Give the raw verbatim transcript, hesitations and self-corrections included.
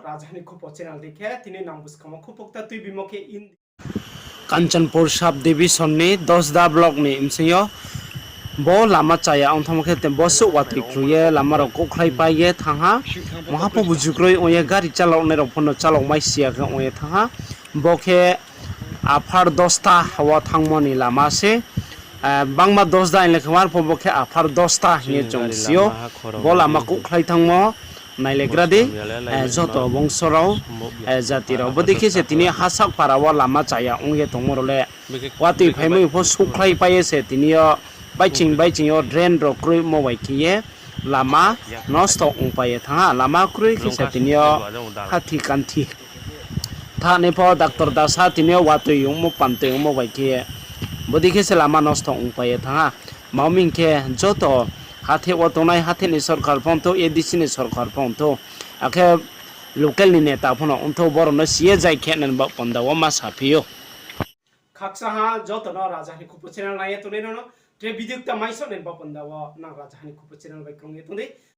Rajahani Khupo channel dei khe tini nang buskang wo khupokta tuibimo khe Kanchanpur sub division ni Dosda block ni bsing yo bo lama chaya ong thanngmo khe te bo suh watoi khlum ye lama rao kouhkhlai pai ye thanng ha. Maha pho buju kroi ong ye gari chaloknai rao pho no chalok mai si ya khe ong ye thanng ha. Bo khe Upper Dosda wo thanngmo ni lama se. Bangma Dosda hing le khe, arphuh bo khe Upper Dosda hing ye chung si ou. Bo lama kouhkhlai thanngmo nailegra di, joto bongso rao, jati rao. Bodei khe se tini Hasakpara wo lama chaya ong ye tongmo rao le watoi phaimai pho souhkhlai pai ye se tini yo baiching baiching yo drain rao kroimo bai khe ye lama nosto ongpai ye thanng ha. Lama kroi khe se tini yo hathi kanthi thanai pho doctor dasa tini yo watoi ongmo pantoi ongmo bai khe bodei khe se lama nosto ongpai ye thanng ha. Tma hing khe joto hathe wo tongnai, hathe ni sorkar pho ongthou, A D C ni sorkar pho ongthou, akhe local ni neta pho no ongthou, borao no si ye zai khe nini baoh panda wo ma saphi ou. Khakchang ha joto no Rajahani Khupo channel nai ye tongnai rao no, tre video kta mai so nini baoh panda wo nang Rajahani Khupo channel bai krung ye tong di.